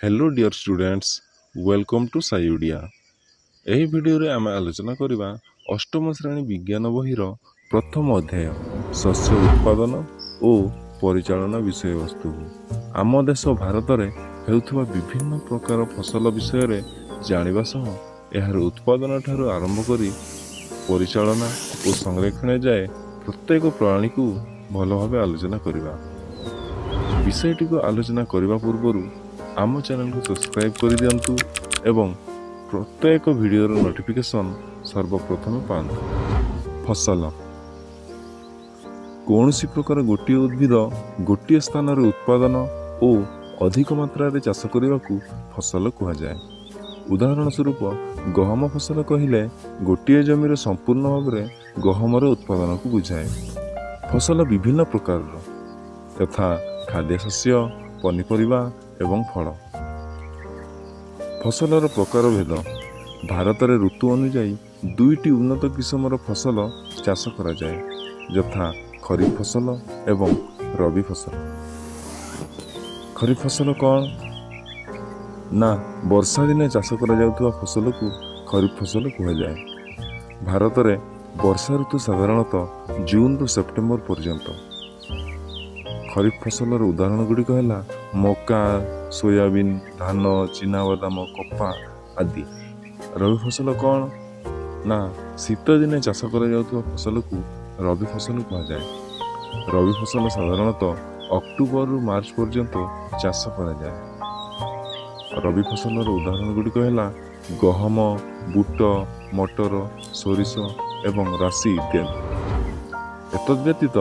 Hello dear students, welcome to Sai Odia. ଏହି ଭିଡ଼ିଓରେ ଆମେ ଆଲୋଚନା କରିବା ଅଷ୍ଟମ ଶ୍ରେଣୀ ବିଜ୍ଞାନ ବହିର ପ୍ରଥମ ଅଧ୍ୟାୟ ଶସ୍ୟ ଉତ୍ପାଦନ ଓ ପରିଚାଳନା ବିଷୟବସ୍ତୁକୁ। ଆମ ଦେଶ ଭାରତରେ ହେଉଥିବା ବିଭିନ୍ନ ପ୍ରକାର ଫସଲ ବିଷୟରେ ଜାଣିବା ସହ ଏହାର ଉତ୍ପାଦନ ଠାରୁ ଆରମ୍ଭ କରି ପରିଚାଳନା ଓ ସଂରକ୍ଷଣ ଯାଏ ପ୍ରତ୍ୟେକ ପ୍ରଣାଳୀକୁ ଭଲ ଭାବେ ଆଲୋଚନା କରିବା। ବିଷୟଟିକୁ ଆଲୋଚନା କରିବା ପୂର୍ବରୁ ଆମ ଚ୍ୟାନେଲକୁ ସବସ୍କ୍ରାଇବ୍ କରିଦିଅନ୍ତୁ ଏବଂ ପ୍ରତ୍ୟେକ ଭିଡ଼ିଓର ନୋଟିଫିକେସନ୍ ସର୍ବପ୍ରଥମେ ପାଆନ୍ତୁ। ଫସଲ: କୌଣସି ପ୍ରକାର ଗୋଟିଏ ଉଦ୍ଭିଦ ଗୋଟିଏ ସ୍ଥାନରେ ଉତ୍ପାଦନ ଓ ଅଧିକ ମାତ୍ରାରେ ଚାଷ କରିବାକୁ ଫସଲ କୁହାଯାଏ। ଉଦାହରଣ ସ୍ୱରୂପ, ଗହମ ଫସଲ କହିଲେ ଗୋଟିଏ ଜମିରେ ସମ୍ପୂର୍ଣ୍ଣ ଭାବରେ ଗହମର ଉତ୍ପାଦନକୁ ବୁଝାଏ। ଫସଲ ବିଭିନ୍ନ ପ୍ରକାରର, ଯଥା ଖାଦ୍ୟଶସ୍ୟ, ପନିପରିବା ଏବଂ ଫଳ। ଫସଲର ପ୍ରକାରଭେଦ: ଭାରତରେ ଋତୁ ଅନୁଯାୟୀ ଦୁଇଟି ଉନ୍ନତ କିସମର ଫସଲ ଚାଷ କରାଯାଏ, ଯଥା ଖରିଫ ଫସଲ ଏବଂ ରବି ଫସଲ। ଖରିଫ ଫସଲ କ'ଣ ନା, ବର୍ଷା ଦିନେ ଚାଷ କରାଯାଉଥିବା ଫସଲକୁ ଖରିଫ ଫସଲ କୁହାଯାଏ। ଭାରତରେ ବର୍ଷା ଋତୁ ସାଧାରଣତଃ ଜୁନରୁ ସେପ୍ଟେମ୍ବର ପର୍ଯ୍ୟନ୍ତ। ଖରିଫ ଫସଲର ଉଦାହରଣ ଗୁଡ଼ିକ ହେଲା ମକା, ସୋୟାବିନ୍, ଧାନ, ଚିନାବାଦାମ, କପା ଆଦି। ରବି ଫସଲ କ'ଣ ନା, ଶୀତ ଦିନେ ଚାଷ କରାଯାଉଥିବା ଫସଲକୁ ରବି ଫସଲ କୁହାଯାଏ। ରବି ଫସଲ ସାଧାରଣତଃ ଅକ୍ଟୋବରରୁ ମାର୍ଚ୍ଚ ପର୍ଯ୍ୟନ୍ତ ଚାଷ କରାଯାଏ। ରବି ଫସଲର ଉଦାହରଣ ଗୁଡ଼ିକ ହେଲା ଗହମ, ବୁଟ, ମଟର, ସୋରିଷ ଏବଂ ରାଶି ଇତ୍ୟାଦି। ଏତଦ୍ ବ୍ୟତୀତ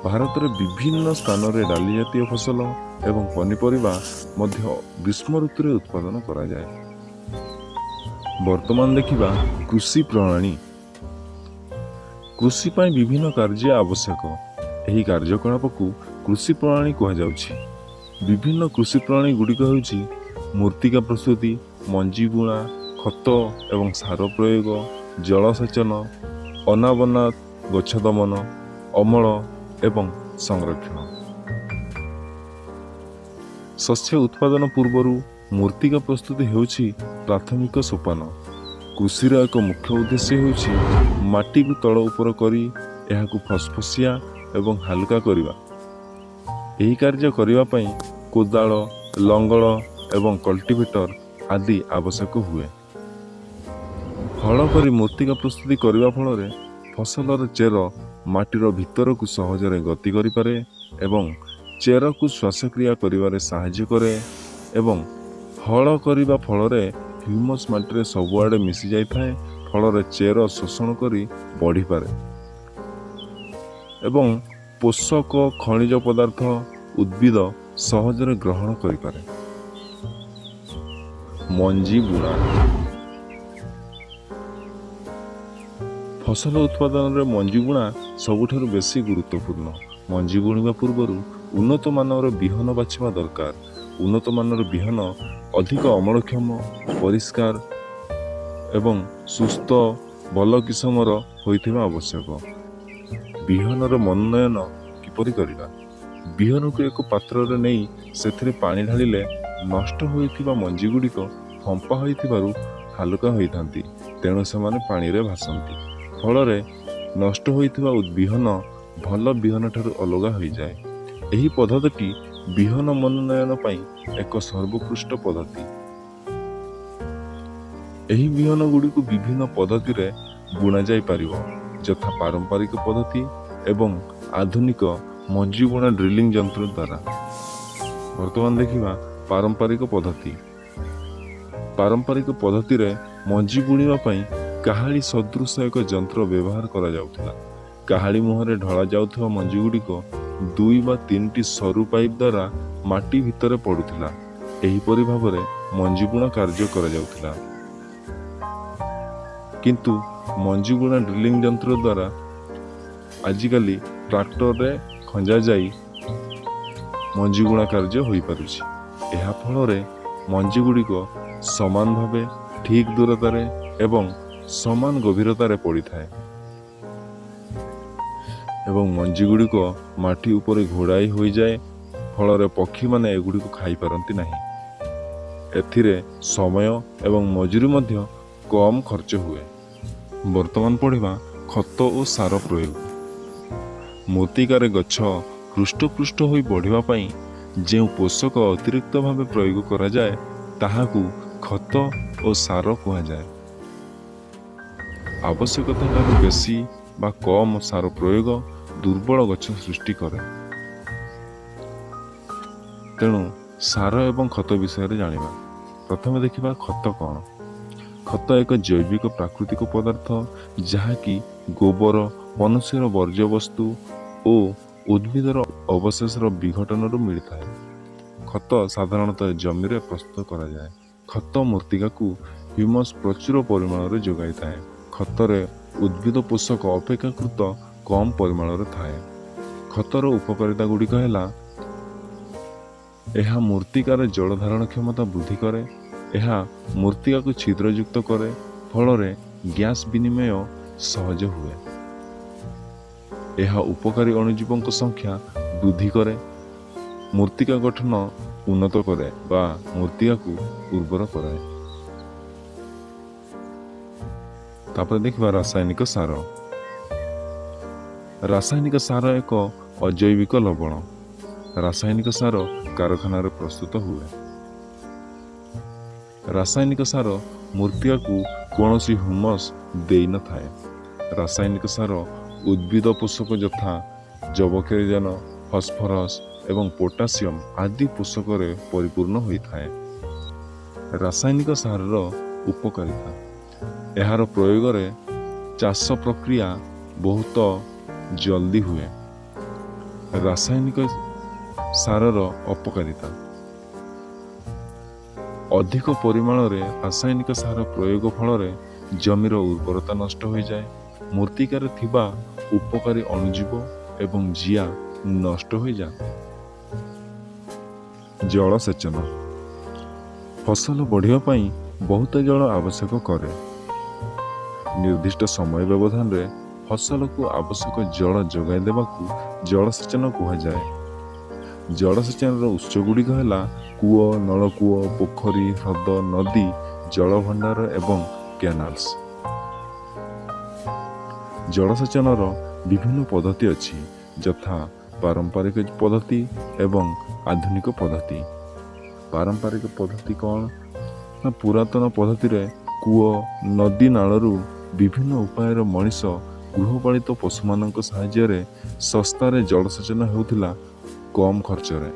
ଭାରତରେ ବିଭିନ୍ନ ସ୍ଥାନରେ ଡାଲି ଜାତୀୟ ଫସଲ ଏବଂ ପନିପରିବା ମଧ୍ୟ ଗ୍ରୀଷ୍ମ ଋତୁରେ ଉତ୍ପାଦନ କରାଯାଏ। ବର୍ତ୍ତମାନ ଦେଖିବା କୃଷି ପ୍ରଣାଳୀ। କୃଷି ପାଇଁ ବିଭିନ୍ନ କାର୍ଯ୍ୟ ଆବଶ୍ୟକ। ଏହି କାର୍ଯ୍ୟକଳାପକୁ କୃଷି ପ୍ରଣାଳୀ କୁହାଯାଉଛି। ବିଭିନ୍ନ କୃଷି ପ୍ରଣାଳୀ ଗୁଡ଼ିକ ହେଉଛି ମୃତ୍ତିକା ପ୍ରସ୍ତୁତି, ମଞ୍ଜି ବୁଣା, ଖତ ଏବଂ ସାର ପ୍ରୟୋଗ, ଜଳସେଚନ, ଅନାବନା ଗଛ ଦମନ, ଅମଳ ଏବଂ ସଂରକ୍ଷଣ। ଶସ୍ୟ ଉତ୍ପାଦନ ପୂର୍ବରୁ ମୃତ୍ତିକା ପ୍ରସ୍ତୁତି ହେଉଛି ପ୍ରାଥମିକ ସୋପାନ। କୃଷିର ଏକ ମୁଖ୍ୟ ଉଦ୍ଦେଶ୍ୟ ହେଉଛି ମାଟିକୁ ତଳ ଉପର କରି ଏହାକୁ ଫସଫସିଆ ଏବଂ ହାଲୁକା କରିବା। ଏହି କାର୍ଯ୍ୟ କରିବା ପାଇଁ କୋଦାଳ, ଲଙ୍ଗଳ ଏବଂ କଲ୍ଟିଭେଟର ଆଦି ଆବଶ୍ୟକ ହୁଏ। ହଳ କରି ମୃତ୍ତିକା ପ୍ରସ୍ତୁତି କରିବା ଫଳରେ ଫସଲର ଚେର ମାଟିର ଭିତରକୁ ସହଜରେ ଗତି କରିପାରେ ଏବଂ ଚେରକୁ ଶ୍ୱାସକ୍ରିୟା କରିବାରେ ସାହାଯ୍ୟ କରେ ଏବଂ ହଳ କରିବା ଫଳରେ ହ୍ୟୁମସ୍ ମାଟିରେ ସବୁଆଡ଼େ ମିଶି ଯାଇଥାଏ। ଫଳରେ ଚେର ଶୋଷଣ କରି ବଢ଼ିପାରେ ଏବଂ ପୋଷକ ଖଣିଜ ପଦାର୍ଥ ଉଦ୍ଭିଦ ସହଜରେ ଗ୍ରହଣ କରିପାରେ। ମଞ୍ଜି ବୁଣା: ଫସଲ ଉତ୍ପାଦନରେ ମଞ୍ଜି ବୁଣା ସବୁଠାରୁ ବେଶୀ ଗୁରୁତ୍ୱପୂର୍ଣ୍ଣ। ମଞ୍ଜି ବୁଣିବା ପୂର୍ବରୁ ଉନ୍ନତ ମାନର ବିହନ ବାଛିବା ଦରକାର। ଉନ୍ନତ ମାନର ବିହନ ଅଧିକ ଅମଳକ୍ଷମ, ପରିଷ୍କାର ଏବଂ ସୁସ୍ଥ, ଭଲ କିସମର ହୋଇଥିବା ଆବଶ୍ୟକ। ବିହନର ମନୋନୟନ କିପରି କରିବା? ବିହନକୁ ଏକ ପାତ୍ରରେ ନେଇ ସେଥିରେ ପାଣି ଢାଳିଲେ ନଷ୍ଟ ହୋଇଥିବା ମଞ୍ଜିଗୁଡ଼ିକ ଫମ୍ପା ହୋଇଥିବାରୁ ହାଲୁକା ହୋଇଥାନ୍ତି, ତେଣୁ ସେମାନେ ପାଣିରେ ଭାସନ୍ତି। ଫଳରେ ନଷ୍ଟ ହୋଇଥିବା ବିହନ ଭଲ ବିହନଠାରୁ ଅଲଗା ହୋଇଯାଏ। ଏହି ପଦ୍ଧତିଟି ବିହନ ମନୋନୟନ ପାଇଁ ଏକ ସର୍ବୋତ୍କୃଷ୍ଟ ପଦ୍ଧତି। ଏହି ବିହନ ଗୁଡ଼ିକୁ ବିଭିନ୍ନ ପଦ୍ଧତିରେ ବୁଣାଯାଇପାରିବ, ଯଥା ପାରମ୍ପରିକ ପଦ୍ଧତି ଏବଂ ଆଧୁନିକ ମଞ୍ଜି ବୁଣା ଡ୍ରିଲିଂ ଯନ୍ତ୍ର ଦ୍ୱାରା। ବର୍ତ୍ତମାନ ଦେଖିବା ପାରମ୍ପରିକ ପଦ୍ଧତି। ପାରମ୍ପରିକ ପଦ୍ଧତିରେ ମଞ୍ଜି ବୁଣିବା ପାଇଁ କାହାଳି ସଦୃଶ ଏକ ଯନ୍ତ୍ର ବ୍ୟବହାର କରାଯାଉଥିଲା। କାହାଳି ମୁହଁରେ ଢଳା ଯାଉଥିବା ମଞ୍ଜିଗୁଡ଼ିକ ଦୁଇ ବା ତିନିଟି ସରୁ ପାଇପ୍ ଦ୍ୱାରା ମାଟି ଭିତରେ ପଡୁଥିଲା। ଏହିପରି ଭାବରେ ମଞ୍ଜି ବୁଣା କାର୍ଯ୍ୟ କରାଯାଉଥିଲା। କିନ୍ତୁ ମଞ୍ଜି ବୁଣା ଡ୍ରିଲିଂ ଯନ୍ତ୍ର ଦ୍ୱାରା ଆଜିକାଲି ଟ୍ରାକ୍ଟରରେ ଖଞ୍ଜାଯାଇ ମଞ୍ଜି ବୁଣା କାର୍ଯ୍ୟ ହୋଇପାରୁଛି। ଏହା ଫଳରେ ମଞ୍ଜିଗୁଡ଼ିକ ସମାନ ଭାବେ, ଠିକ୍ ଦୂରତାରେ ଏବଂ ସମାନ ଗଭୀରତାରେ ପଡ଼ିଥାଏ ଏବଂ ମଞ୍ଜିଗୁଡ଼ିକ ମାଟି ଉପରେ ଘୋଡ଼ାଇ ହୋଇଯାଏ। ଫଳରେ ପକ୍ଷୀମାନେ ଏଗୁଡ଼ିକୁ ଖାଇପାରନ୍ତି ନାହିଁ। ଏଥିରେ ସମୟ ଏବଂ ମଜୁରୀ ମଧ୍ୟ କମ୍ ଖର୍ଚ୍ଚ ହୁଏ। ବର୍ତ୍ତମାନ ପଢ଼ିବା ଖତ ଓ ସାର ପ୍ରୟୋଗ। ମୃତ୍ତିକାରେ ଗଛ ହୃଷ୍ଟପୃଷ୍ଟ ହୋଇ ବଢ଼ିବା ପାଇଁ ଯେଉଁ ପୋଷକ ଅତିରିକ୍ତ ଭାବେ ପ୍ରୟୋଗ କରାଯାଏ, ତାହାକୁ ଖତ ଓ ସାର କୁହାଯାଏ। ଆବଶ୍ୟକତା ଠାରୁ ବେଶୀ ବା କମ୍ ସାର ପ୍ରୟୋଗ ଦୁର୍ବଳ ଗଛ ସୃଷ୍ଟି କରେ। ତେଣୁ ସାର ଏବଂ ଖତ ବିଷୟରେ ଜାଣିବା। ପ୍ରଥମେ ଦେଖିବା ଖତ କ'ଣ। ଖତ ଏକ ଜୈବିକ ପ୍ରାକୃତିକ ପଦାର୍ଥ, ଯାହାକି ଗୋବର, ମନୁଷ୍ୟର ବର୍ଜ୍ୟବସ୍ତୁ ଓ ଉଦ୍ଭିଦର ଅବଶେଷର ବିଘଟନରୁ ମିଳିଥାଏ। ଖତ ସାଧାରଣତଃ ଜମିରେ ପ୍ରସ୍ତୁତ କରାଯାଏ। ଖତ ମୃତ୍ତିକାକୁ ହ୍ୟୁମସ୍ ପ୍ରଚୁର ପରିମାଣରେ ଯୋଗାଇଥାଏ। ଖତରେ ଉଦ୍ଭିଦ ପୋଷକ ଅପେକ୍ଷାକୃତ କମ୍ ପରିମାଣରେ ଥାଏ। ଖତର ଉପକାରିତା ଗୁଡ଼ିକ ହେଲା, ଏହା ମୃତ୍ତିକାର ଜଳ ଧାରଣ କ୍ଷମତା ବୃଦ୍ଧି କରେ। ଏହା ମୃତ୍ତିକାକୁ ଛିଦ୍ରଯୁକ୍ତ କରେ, ଫଳରେ ଗ୍ୟାସ୍ ବିନିମୟ ସହଜ ହୁଏ। ଏହା ଉପକାରୀ ଅଣୁଜୀବଙ୍କ ସଂଖ୍ୟା ବୃଦ୍ଧି କରେ। ମୃତ୍ତିକା ଗଠନ ଉନ୍ନତ କରେ ବା ମୃତ୍ତିକାକୁ ଉର୍ବର କରାଏ। ତାପରେ ଦେଖିବା ରାସାୟନିକ ସାର। ରାସାୟନିକ ସାର ଏକ ଅଜୈବିକ ଲବଣ। ରାସାୟନିକ ସାର କାରଖାନାରେ ପ୍ରସ୍ତୁତ ହୁଏ। ରାସାୟନିକ ସାର ମୃତ୍ତିକାକୁ କୌଣସି ହ୍ୟୁମସ୍ ଦେଇନଥାଏ। ରାସାୟନିକ ସାର ଉଦ୍ଭିଦ ପୋଷକ ଯଥା ଯବକ୍ଷାରଜାନ, ଫସଫରସ୍ ଏବଂ ପୋଟାସିୟମ୍ ଆଦି ପୋଷକରେ ପରିପୂର୍ଣ୍ଣ ହୋଇଥାଏ। ରାସାୟନିକ ସାରର ଉପକାରିତା: ଏହାର ପ୍ରୟୋଗରେ ଚାଷ ପ୍ରକ୍ରିୟା ବହୁତ ଜଲ୍ଦି ହୁଏ। ରାସାୟନିକ ସାରର ଅପକାରିତା: ଅଧିକ ପରିମାଣରେ ରାସାୟନିକ ସାର ପ୍ରୟୋଗ ଫଳରେ ଜମିର ଉର୍ବରତା ନଷ୍ଟ ହୋଇଯାଏ। ମୃତ୍ତିକାରେ ଥିବା ଉପକାରୀ ଅଣୁଜୀବ ଏବଂ ଜିଆ ନଷ୍ଟ ହୋଇଯାଆନ୍ତି। ଜଳସେଚନ: ଫସଲ ବଢ଼ିବା ପାଇଁ ବହୁତ ଜଳ ଆବଶ୍ୟକ କରେ। ନିର୍ଦ୍ଦିଷ୍ଟ ସମୟ ବ୍ୟବଧାନରେ ଫସଲକୁ ଆବଶ୍ୟକ ଜଳ ଯୋଗାଇ ଦେବାକୁ ଜଳସେଚନ କୁହାଯାଏ। ଜଳସେଚନର ଉତ୍ସ ଗୁଡ଼ିକ ହେଲା କୂଅ, ନଳକୂଅ, ପୋଖରୀ, ହ୍ରଦ, ନଦୀ, ଜଳଭଣ୍ଡାର ଏବଂ କେନାଲ୍ସ। ଜଳସେଚନର ବିଭିନ୍ନ ପଦ୍ଧତି ଅଛି, ଯଥା ପାରମ୍ପରିକ ପଦ୍ଧତି ଏବଂ ଆଧୁନିକ ପଦ୍ଧତି। ପାରମ୍ପରିକ ପଦ୍ଧତି କ'ଣ ନା, ପୁରାତନ ପଦ୍ଧତିରେ କୂଅ, ନଦୀ, ନାଳରୁ ବିଭିନ୍ନ ଉପାୟରେ ମଣିଷ ଗୃହପାଳିତ ପଶୁମାନଙ୍କ ସାହାଯ୍ୟରେ ଶସ୍ତାରେ ଜଳସେଚନ ହେଉଥିଲା, କମ୍ ଖର୍ଚ୍ଚରେ।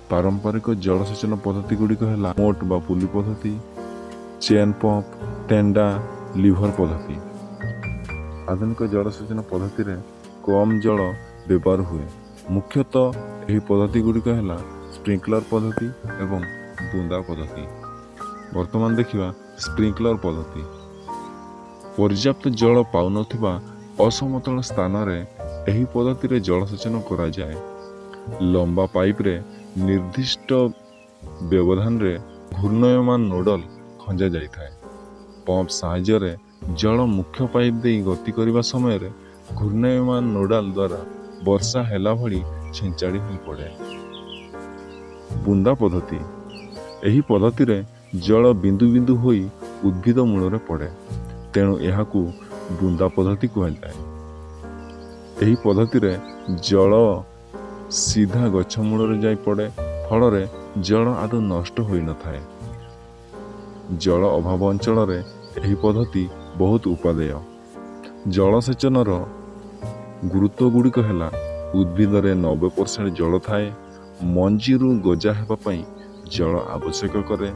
ପାରମ୍ପରିକ ଜଳସେଚନ ପଦ୍ଧତି ଗୁଡ଼ିକ ହେଲା ମୋଟ ବା ପୁଲି ପଦ୍ଧତି, ଚେନ୍ ପମ୍ପ, ତେଣ୍ଡା, ଲିଭର ପଦ୍ଧତି। ଆଧୁନିକ ଜଳସେଚନ ପଦ୍ଧତିରେ କମ୍ ଜଳ ବ୍ୟବହାର ହୁଏ। ମୁଖ୍ୟତଃ ଏହି ପଦ୍ଧତି ଗୁଡ଼ିକ ହେଲା ସ୍ପ୍ରିଙ୍କଲର ପଦ୍ଧତି ଏବଂ ବୁନ୍ଦା ପଦ୍ଧତି। ବର୍ତ୍ତମାନ ଦେଖିବା ସ୍ପ୍ରିଙ୍କଲର ପଦ୍ଧତି। ପର୍ଯ୍ୟାପ୍ତ ଜଳ ପାଉନଥିବା ଅସମତଳ ସ୍ଥାନରେ ଏହି ପଦ୍ଧତିରେ ଜଳସେଚନ କରାଯାଏ। ଲମ୍ବା ପାଇପରେ ନିର୍ଦ୍ଦିଷ୍ଟ ବ୍ୟବଧାନରେ ଘୂର୍ଣ୍ଣାୟମାନ ନୋଜଲ ଖଞ୍ଜା ଯାଇଥାଏ। ପମ୍ପ ସାହାଯ୍ୟରେ ଜଳ ମୁଖ୍ୟ ପାଇପ୍ ଦେଇ ଗତି କରିବା ସମୟରେ ଘୂର୍ଣ୍ଣାୟମାନ ନୋଜଲ ଦ୍ୱାରା ବର୍ଷା ହେଲା ଭଳି ଛିଞ୍ଚାଡ଼ି ହୋଇପଡ଼େ। ବୁନ୍ଦା ପଦ୍ଧତି: ଏହି ପଦ୍ଧତିରେ ଜଳ ବିନ୍ଦୁ ବିନ୍ଦୁ ହୋଇ ଉଦ୍ଭିଦ ମୂଳରେ ପଡ଼େ। ତେଣୁ ଏହାକୁ ବୁନ୍ଦା ପଦ୍ଧତି କୁହାଯାଏ। ଏହି ପଦ୍ଧତିରେ ଜଳ ସିଧା ଗଛ ମୂଳରେ ଯାଇ ପଡ଼େ, ଫଳରେ ଜଳ ଆଦୌ ନଷ୍ଟ ହୋଇନଥାଏ। ଜଳ ଅଭାବ ଅଞ୍ଚଳରେ ଏହି ପଦ୍ଧତି ବହୁତ ଉପାଦେୟ। ଜଳସେଚନର ଗୁରୁତ୍ୱ ଗୁଡ଼ିକ ହେଲା, ଉଦ୍ଭିଦରେ 90% ଜଳ ଥାଏ। ମଞ୍ଜିରୁ ଗଜା ହେବା ପାଇଁ ଜଳ ଆବଶ୍ୟକ କରେ।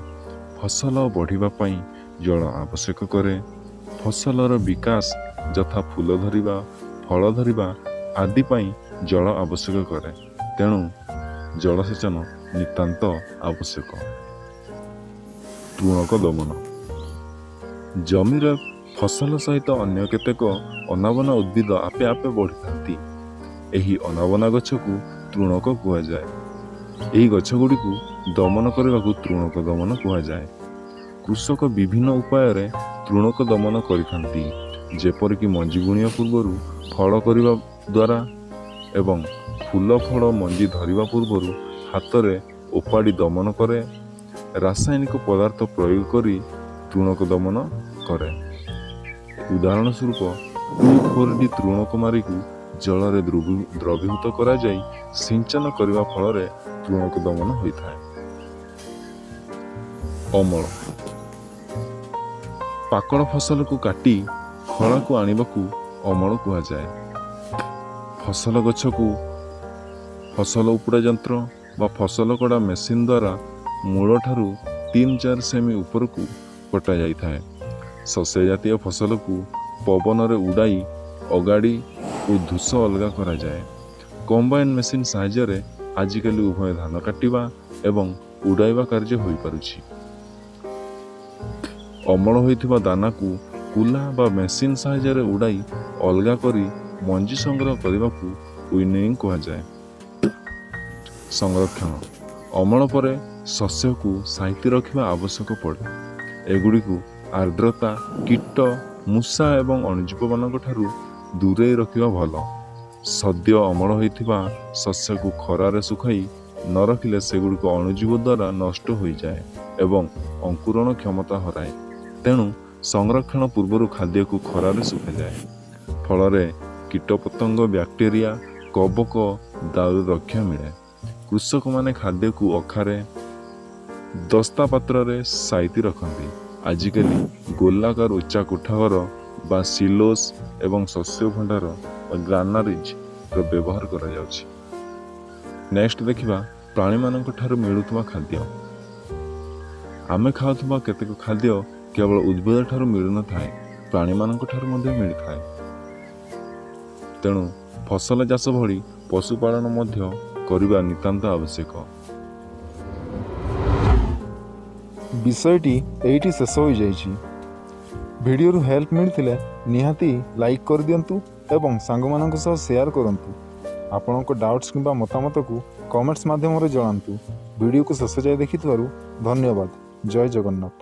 ଫସଲ ବଢ଼ିବା ପାଇଁ ଜଳ ଆବଶ୍ୟକ କରେ। ଫସଲର ବିକାଶ ଯଥା ଫୁଲ ଧରିବା, ଫଳ ଧରିବା ଆଦି ପାଇଁ ଜଳ ଆବଶ୍ୟକ କରେ। ତେଣୁ ଜଳସେଚନ ନିତାନ୍ତ ଆବଶ୍ୟକ। ତୃଣକ ଦମନ: ଜମିରେ ଫସଲ ସହିତ ଅନ୍ୟ କେତେକ ଅନାବନା ଉଦ୍ଭିଦ ଆପେ ଆପେ ବଢ଼ିଥାନ୍ତି। ଏହି ଅନାବନା ଗଛକୁ ତୃଣକ କୁହାଯାଏ। ଏହି ଗଛଗୁଡ଼ିକୁ ଦମନ କରିବାକୁ ତୃଣକ ଦମନ କୁହାଯାଏ। କୃଷକ ବିଭିନ୍ନ ଉପାୟରେ ତୃଣକ ଦମନ କରିଥାନ୍ତି, ଯେପରିକି ମଞ୍ଜି ବୁଣିବା ପୂର୍ବରୁ ଫଳ କରିବା ଦ୍ୱାରା ଏବଂ ଫୁଲ, ଫଳ, ମଞ୍ଜି ଧରିବା ପୂର୍ବରୁ ହାତରେ ଓପାଡ଼ି ଦମନ କରେ। ରାସାୟନିକ ପଦାର୍ଥ ପ୍ରୟୋଗ କରି ତୃଣକ ଦମନ କରେ। ଉଦାହରଣ ସ୍ୱରୂପ, 2,4-ଡି ତୃଣକୁମାରୀକୁ ଜଳରେ ଦ୍ରବୀଭୂତ କରାଯାଇ ସିଞ୍ଚନ କରିବା ଫଳରେ ତୃଣକ ଦମନ ହୋଇଥାଏ। ଅମଳ। ପାକଳ ଫସଲକୁ କାଟି ଖଳାକୁ ଆଣିବାକୁ ଅମଳ କୁହାଯାଏ। ଫସଲ ଗଛକୁ ଫସଲ ଉପୁଡ଼ା ଯନ୍ତ୍ର ବା ଫସଲ କଟା ମେସିନ୍ ଦ୍ୱାରା ମୂଳଠାରୁ 3-4 ସେମି ଉପରକୁ କଟାଯାଇଥାଏ। ଶସ୍ୟ ଜାତୀୟ ଫସଲକୁ ପବନରେ ଉଡ଼ାଇ ଅଗାଡ଼ି ଓ ଧୂସ ଅଲଗା କରାଯାଏ। କମ୍ବାଇନ୍ ମେସିନ୍ ସାହାଯ୍ୟରେ ଆଜିକାଲି ଉଭୟ ଧାନ କାଟିବା ଏବଂ ଉଡ଼ାଇବା କାର୍ଯ୍ୟ ହୋଇପାରୁଛି। ଅମଳ ହୋଇଥିବା ଦାନାକୁ କୁଲା ବା ମେସିନ୍ ସାହାଯ୍ୟରେ ଉଡ଼ାଇ ଅଲଗା କରି ମଞ୍ଜି ସଂଗ୍ରହ କରିବାକୁ ୱିନୋଇଂ କୁହାଯାଏ। ସଂରକ୍ଷଣ। ଅମଳ ପରେ ଶସ୍ୟକୁ ସାଇତି ରଖିବା ଆବଶ୍ୟକ ପଡ଼େ। ଏଗୁଡ଼ିକୁ ଆର୍ଦ୍ରତା, କୀଟ, ମୂଷା ଏବଂ ଅଣୁଜୀବମାନଙ୍କ ଠାରୁ ଦୂରେଇ ରଖିବା ଭଲ। ସଦ୍ୟ ଅମଳ ହୋଇଥିବା ଶସ୍ୟକୁ ଖରାରେ ଶୁଖାଇ ନ ରଖିଲେ ସେଗୁଡ଼ିକ ଅଣୁଜୀବ ଦ୍ୱାରା ନଷ୍ଟ ହୋଇଯାଏ ଏବଂ ଅଙ୍କୁରଣ କ୍ଷମତା ହରାଏ। ତେଣୁ ସଂରକ୍ଷଣ ପୂର୍ବରୁ ଖାଦ୍ୟକୁ ଖରାରେ ଶୁଖାଯାଏ। ଫଳରେ କୀଟପତଙ୍ଗ, ବ୍ୟାକ୍ଟେରିଆ, କବକ ଦାଉରୁ ରକ୍ଷା ମିଳେ। କୃଷକମାନେ ଖାଦ୍ୟକୁ ଅଖାରେ, ଦସ୍ତା ପାତ୍ରରେ ସାଇତି ରଖନ୍ତି। ଆଜିକାଲି ଗୋଲାକାର ଉଚ୍ଚା କୋଠାଘର ବା ସିଲୋସ୍ ଏବଂ ଶସ୍ୟ ଭଣ୍ଡାର ବା ଗ୍ରାନାରିଜ୍ର ବ୍ୟବହାର କରାଯାଉଛି। ନେକ୍ସଟ ଦେଖିବା ପ୍ରାଣୀମାନଙ୍କ ଠାରୁ ମିଳୁଥିବା ଖାଦ୍ୟ। ଆମେ ଖାଉଥିବା କେତେକ ଖାଦ୍ୟ କେବଳ ଉଦ୍ଭିଦ ଠାରୁ ମିଳୁନଥାଏ, ପ୍ରାଣୀମାନଙ୍କ ଠାରୁ ମଧ୍ୟ ମିଳିଥାଏ। ତେଣୁ ଫସଲ ଚାଷ ଭଳି ପଶୁପାଳନ ମଧ୍ୟ କରିବା ନିତାନ୍ତ ଆବଶ୍ୟକ। ବିଷୟଟି ଏଇଠି ଶେଷ ହୋଇଯାଇଛି। ଭିଡ଼ିଓରୁ ହେଲ୍ପ ମିଳିଥିଲେ ନିହାତି ଲାଇକ୍ କରିଦିଅନ୍ତୁ ଏବଂ ସାଙ୍ଗମାନଙ୍କ ସହ ସେୟାର କରନ୍ତୁ। ଆପଣଙ୍କ ଡାଉଟ୍ସ କିମ୍ବା ମତାମତକୁ କମେଣ୍ଟସ୍ ମାଧ୍ୟମରେ ଜଣାନ୍ତୁ। ଭିଡ଼ିଓକୁ ଶେଷ ଯାଏ ଦେଖିଥିବାରୁ ଧନ୍ୟବାଦ। ଜୟ ଜଗନ୍ନାଥ।